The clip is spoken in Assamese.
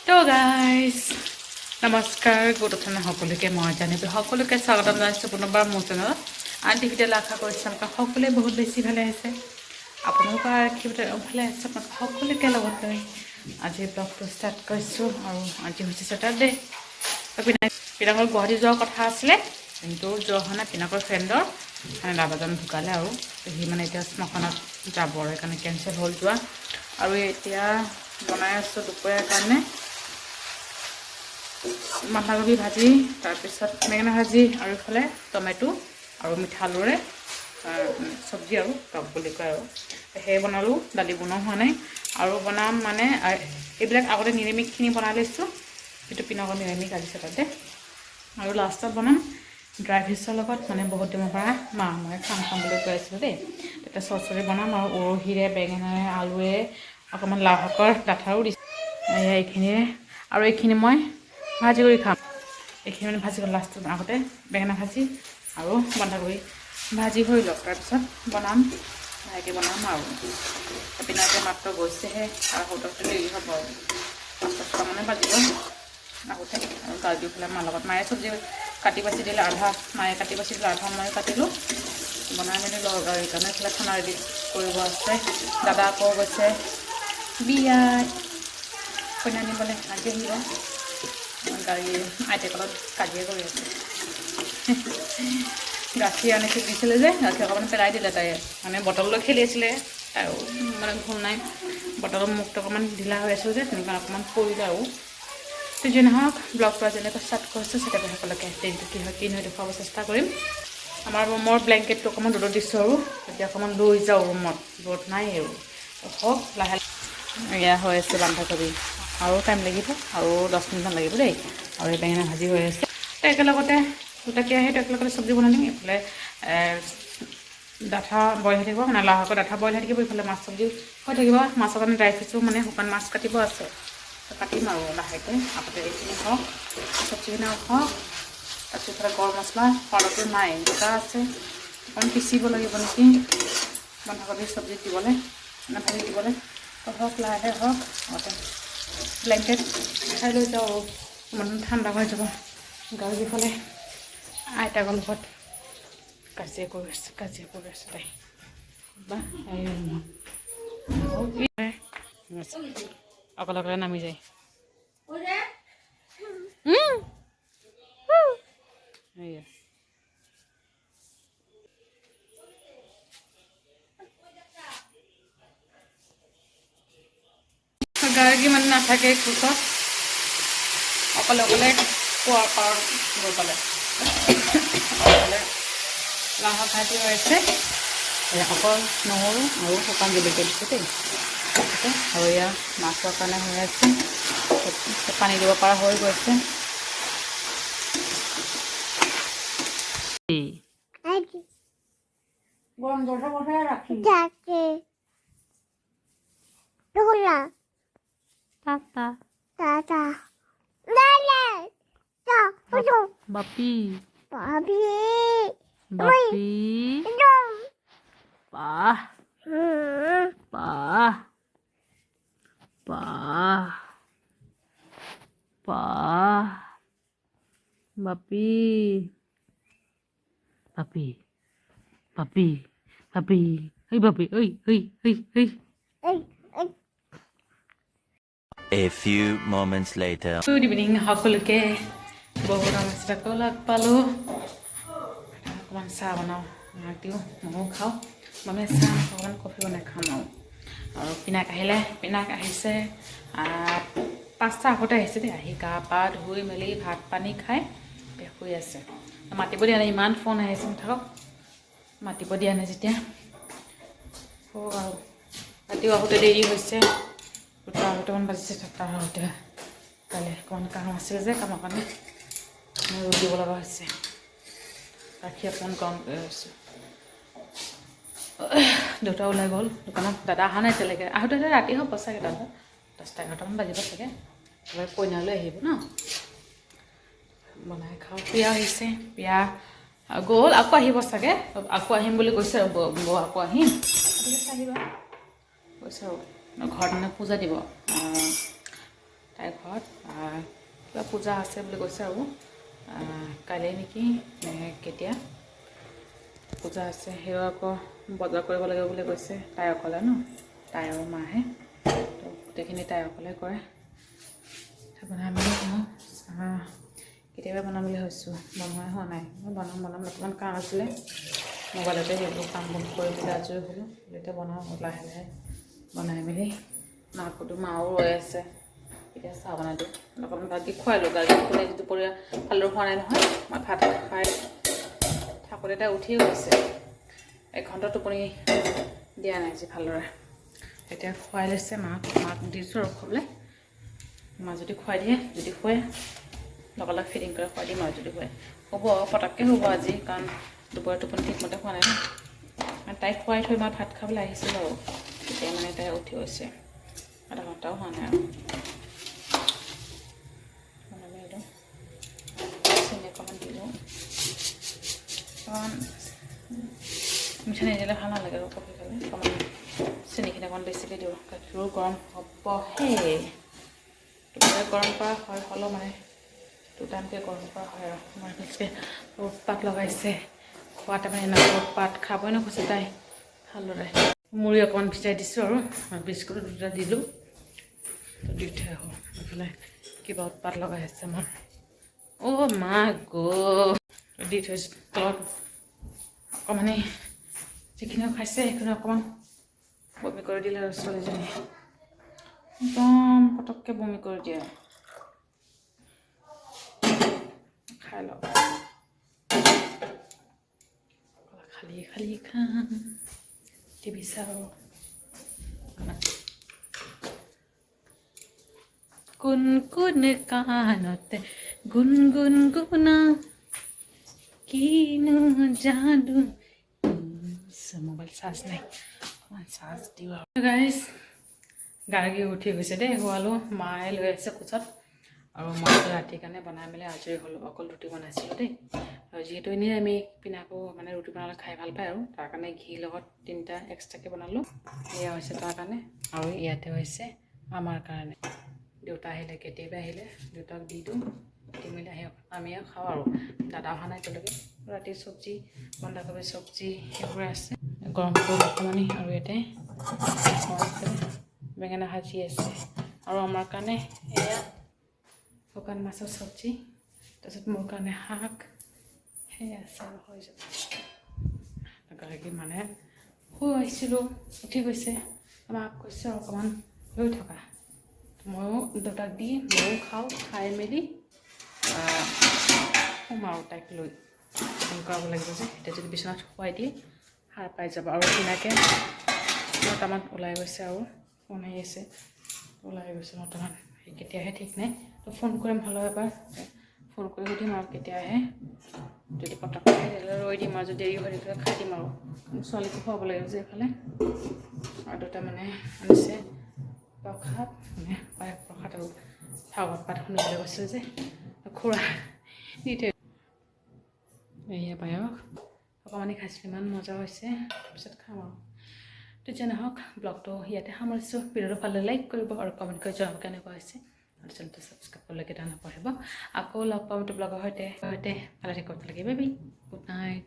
তো গাইজ, নমস্কাৰ, গুড আফটাৰনুন সকলোকে। মই জানিব সকলোকে স্বাগতম জনাইছোঁ পুনৰবাৰ মোৰ চেনেলত। আজি ভিডিঅ'লৈ আশা কৰিছোঁ আপোনালোকে সকলোৱে বহুত বেছি ভালে আছে। আপোনালোকৰ আশীৰ্বাদত ভালে আছে। আপোনালোক সকলোকে লগত লৈ আজি ব্লগটো ষ্টাৰ্ট কৰিছোঁ আৰু আজি হৈছে ছেটাৰডে। পিনাকৰ গুৱাহাটী যোৱাৰ কথা আছিলে, কিন্তু যোৱা হোৱা নাই। পিনাকৰ ফ্ৰেণ্ডৰ মানে দাদাজন ঢুকালে আৰু সি মানে এতিয়া শ্মশানত যাব আৰু সেইকাৰণে কেঞ্চেল হ'ল যোৱা। আৰু এতিয়া বনাই আছোঁ দুপৰীয়াৰ কাৰণে বন্ধাকবি ভাজি, তাৰপিছত বেঙেনা ভাজি আৰু ইফালে টমেটো আৰু মিঠা আলুৰে চব্জি আৰু টক বুলি কয় আৰু সেয়ে বনালোঁ। দালি বনোৱা হোৱা নাই আৰু বনাম। মানে এইবিলাক আগতে নিৰামিষখিনি বনাই লৈছোঁ, যিটো পিনাকৰ নিৰামিষ আজি তাতে। আৰু লাষ্টত বনাম ড্ৰাই ফিছৰ লগত, মানে বহুত দিনৰ পৰা মা মই খাম খাম বুলি কৈ আছিলোঁ দেই। তেতিয়া চৰচৰি বনাম আৰু উৰহিৰে, বেঙেনাৰে, আলুৰে, অকণমান লাও শাকৰ ডাঠাৰো দিছোঁ। এয়া এইখিনিৰে আৰু এইখিনি মই ভাজি কৰি খাম। এইখিনি মানে ভাজি কৰি লাষ্টত, আগতে বেঙেনা ভাজি আৰু বন্ধাকবি ভাজি হৈ লওক, তাৰপিছত বনাম, লাহেকৈ বনাম। আৰু পিনাকে মাত্ৰ গৈছেহে আৰু আহোঁতে দেৰি হ'ব আৰু 5টা 6টামানে বাজিব আহোঁতে। আৰু গাড়ী দি পেলাই মাৰ লগত, মায়ে চব্জি কাটি বাচি দিলে আধা, মায়ে কাটি বাচি দিলে আধা, মই কাটিলোঁ। বনাই মেলি লওঁ আৰু সেইকাৰণে এইফালে খানা ৰেডি কৰিব আছে। দাদা আকৌ গৈছে বিয়াত কইনা নিবলৈ, আজি আহিব গাড়ী। আইতাকৰ লগত কাজিয়া কৰি আছে। গাখীৰ আনিছিল, দিছিলে যে, গাখীৰ অকণমান পেলাই দিলে তাই। মানে বটল লৈ খেলি আছিলে আৰু মানে ভুল নাই, বটলৰ মুখটো অকণমান ঢিলা হৈ আছিল যে, তেনেকুৱা অকণমান পৰিলে। আৰু তো যি নহওক, ব্লগটো আজি এনেকৈ ষ্টাৰ্ট কৰিছোঁ। চেটাৰডে সকলোকে দিনটো কি হয় কি নহয় দেখুৱাব চেষ্টা কৰিম। আমাৰ ৰুমৰ ব্লেংকেটটো অকণমান ৰ'দত দিছোঁ আৰু এতিয়া অকণমান লৈ যাওঁ ৰুমত, ৰ'দ নাই আৰু হওক লাহে। এয়া হৈ আছে বন্ধাকবি আৰু টাইম লাগিব আৰু 10 মিনিটমান লাগিব দেই। আৰু এই বেঙেনা ভাজি হৈ আছে। তো একেলগতে দুটা কেৰাহীত একেলগতে চব্জি বনাই দিম। এইফালে ডাঠা বইল হৈ থাকিব, মানে লাও শাকৰ ডাঠা বইল হৈ থাকিব, ইফালে মাছ চব্জি হৈ থাকিব। মাছৰ কাৰণে ড্ৰাই ফিছো, মানে শুকান মাছ কাটিব আছে, তো কাটিম আৰু লাহেকৈ। আগতে এইখিনি হওক, চব্জিখিনি হওক। তাৰপিছত ইফালে গৰম মছলা পাউডাৰটো নাই, দুটা আছে, অকণমান পিচিব লাগিব নেকি বন্ধাকবি চব্জিত দিবলৈ, মানে ভাজি দিবলৈ। তো হওক, লাহে হওক। আগতে ব্লেংকেট খাই লৈ যাওঁ আৰু ইমান ঠাণ্ডা হৈ যাব। গাড়ী ইফালে আইতাকৰ লগত কাজিয়া কৰি আছে, কাজিয়া কৰি আছে তাই বা এই অকলে অকলে নামি যায়। এয়া গাৰ্গী মানে নাথাকে কোচত, অকলে অকলে কুঁৱাৰ পাৰ গৈ পালে। অকলে লাও ভাজি হৈ আছে। এয়া অকল নহৰু আৰু শুকান জলকীয়া দিছোঁ দেই। তাৰপিছতে আৰু এয়া মাছৰ কাৰণে হৈ আছে, পানী দিব পৰা হৈ গৈছে। গরম জলটা বসায় রাখি। Tata. Lola. Tata. Tata. Lala. Ta. Ojo. Bapi. Babi. Bapi. No. বাহ। বাহ বাহ বাহ, বাপি বাপি বাপি বাপি, ঐ বাপি, ঐ ঐ ঐ ঐ। Ay, ay. A few moments later. Good evening সকলোকে। বহুত পিছত আকৌ লগ পালোঁ। অকণমান চাহ বনাওঁ, মাক দিওঁ, ময়ো খাওঁ। মানে চাহ অকণমান কফি বনাই খাম আৰু। আৰু পিনাক আহিলে, পিনাক আহিছে 5টা আগতে আহিছে দেই। আহি গা পা ধুই মেলি ভাত পানী খাই এতিয়া শুই আছে। মাতিব দিয়া নাই, ইমান ফোন আহিছে, থাকক, মাতিব দিয়া নাই যেতিয়া। শুওক আৰু। ৰাতিও আহোঁতে দেৰি হৈছে, 2টা 2.5টামান বাজিছে তাৰ আহোঁতে। কালি অকণমান কাম আছিলে যে, কামৰ কাৰণে মই ৰ'দ দিব লগা হৈছে। গাখীৰ অকণমান গৰম কৰি আছোঁ। দেউতা ওলাই গ'ল দোকানত, দাদা অহা নাই এতিয়ালৈকে। আহোঁতে আহোঁতে ৰাতি হ'ব চাগে, দাদা 10টা 11টামান বাজিব চাগে। এবাৰ কইনালৈ আহিব ন। বনাই খাওঁ। প্ৰিয়া আহিছে, প্ৰিয়া গ'ল, আকৌ আহিব চাগে। আকৌ আহিম বুলি কৈছে আৰু বৌ আকৌ আহিম, ঠিক আছে আহিবা কৈছে। আৰু ঘৰত মানে পূজা দিব। তাইৰ ঘৰত কিবা পূজা আছে বুলি কৈছে আৰু কাইলৈ নেকি নে কেতিয়া পূজা আছে। সেয়াও আকৌ বজাৰ কৰিব লাগিব বুলি কৈছে। তাই অকলে ন, তাই আৰু মাহে, তো গোটেইখিনি তাই অকলে কৰে। বনাই মেলি চাহ কেতিয়াবা বনাম বুলি ভাবিছোঁ, বনোৱাই হোৱা নাই। মই বনাম বনাম, অকণমান কাম আছিলে মোবাইলতে, সেইবোৰ কাম বন কৰি মেলি আজৰি হ'লোঁ। এতিয়া বনাওঁ লাহে লাহে, বনাই মেলি মাকোতো, মাও ৰৈ আছে। এতিয়া চাহ বনাই দিওঁ, অকণমান গাখীৰ খুৱাই লওঁ। গাখীৰ কোনে দুপৰীয়া ভালদৰে খোৱা নাই নহয়। মই ভাত খাই থাকোঁতে তাই উঠিয়ে গৈছে, এঘণ্টা টোপনি দিয়া নাই আজি ভালদৰে। এতিয়া খুৱাই লৈছে মাক, মাক দিছোঁ আৰু খুৱাবলৈ। মা যদি খুৱাই দিয়ে, যদি শুৱে লগালগ ফিডিং কৰি খুৱাই দিম আৰু যদি শুৱে হ'ব পটককৈ হ'ব আজি, কাৰণ দুপৰীয়া টোপনি ঠিকমতে খোৱা নাই ন। মানে তাইক খুৱাই থৈ মই ভাত খাবলৈ আহিছিলোঁ আৰু তেতিয়া মানে তাই উঠি গৈছে, আধা ঘণ্টাও হোৱা নাই। আৰু বনাই মেলি চেনি অকণমান দিলোঁ। অকণমান মিঠা নিদিলে ভাল নালাগে আৰু কফি খালে। অকণমান চেনিখিনি অকণমান বেছিকৈ দিওঁ। গাখীৰো গৰম হ'বহে। দুপৰীয়া গৰম কৰা হয়, হ'লেও মানে দুটাইমকৈ গৰম কৰা হয়। আৰু আমাৰ বেছিকৈ উৎপাত লগাইছে খোৱা টাইমত, এনেকুৱা উৎপাত, খাবই নোখোজে তাই ভালদৰে। মুড়ি অকণমান ভিজাই দিছোঁ আৰু বিস্কুট দুটা দিলোঁ, দি থৈ আহোঁ। এইফালে কিবা উৎপাত লগাই আছে আমাৰ। অ' মা গ' দি থৈছোঁ তলত। অকণমানি যিখিনিও খাইছে সেইখিনি অকণমান বমি কৰি দিলে আৰু ছোৱালীজনী একদম পটককৈ বমি কৰি দিয়ে। খাই লওক, খালি খালি খাম, টিভি চাওঁ। কোন কোন কাণত গুণ গুণ গুণা কিনো যাদু। মোবাইল চাৰ্জ নাই, অকণমান চাৰ্জ দিওঁ। আৰু গাইজ, গাৰ্গী উঠি গৈছে দেই, শুৱালোঁ, মায়ে লৈ আছে কোচত। আৰু মই ৰাতিৰ কাৰণে বনাই মেলি আজৰি হ'লোঁ। অকল ৰুটি বনাইছিলোঁ দেই। আৰু যিহেতু এনেই আমি পিনাকো মানে ৰুটি বনালে খাই ভাল পায়, আৰু তাৰ কাৰণে ঘিৰ লগত তিনিটা এক্সট্ৰাকৈ বনালোঁ। এয়া হৈছে তাৰ কাৰণে আৰু ইয়াতে হৈছে আমাৰ কাৰণে। দেউতা আহিলে, কেতিয়াবা আহিলে দেউতাক দি দিওঁ, দি মেলি আহি আমিও খাওঁ। আৰু দাদা অহা নাই এতিয়ালৈকে। ৰাতিৰ চব্জি, বন্ধাকবি চব্জি সেইবোৰে আছে, গৰম কৰি অকণমানি। আৰু ইয়াতে বেঙেনা ভাজি আছে আৰু আমাৰ কাৰণে এয়া শুকান মাছৰ চব্জি, তাৰপিছত মোৰ কাৰণে শাক, সেয়া আছে আৰু হৈ যাব। গাৰ্গী মানে শুৱাইছিলোঁ, উঠি গৈছে। মাক কৈছে অকণমান ৰৈ থকা, ময়ো দেউতাক দি ময়ো খাওঁ, খাই মেলি শুম আৰু তাইক লৈ ফোন কৰাব লাগিব যে এতিয়া যদি বিচনাত শুৱাই দিয়ে সাৰ পাই যাব। আৰু পিনাকে 9টামান ওলাই গৈছে আৰু ফোন আহি আছে, ওলাই গৈছে 9টামান, কেতিয়াহে ঠিক নাই। তো ফোন কৰিম হ'লেও এবাৰ ফোন কৰি সুধিম আৰু কেতিয়া আহে। যদি পটককৈ আহে তেতিয়াহ'লে ৰৈ দিম আৰু যদি দেৰি হয় তেতিয়াহ'লে খাই দিম। আৰু ছোৱালীকো খুৱাব লাগিব যে এইফালে। আৰু দেউতা মানে আনিছে প্ৰসাদ, মানে প্ৰসাদ আৰু ভাগৱত পাঠ শুনিবলৈ গৈছিল যে খুৰা দি থৈ। এয়া পায়স অকণমানি খাইছিলোঁ, ইমান মজা হৈছে। তাৰপিছত খাম আৰু। তো যে নহওক, ব্লগটো ইয়াতে সামৰিছোঁ। ভিডিঅ'টো ভালে লাইক কৰিব আৰু কমেণ্ট কৰি জনাব কেনেকুৱা হৈছে, আৰু চেনেলটো ছাবস্ক্ৰাইব কৰিবলৈ কেতিয়াও নাপাহৰিব। আকৌ লগ পাম এইটো ব্লগৰ সৈতে। ভালে থাকিব লাগে, বাই বাই, গুড নাইট।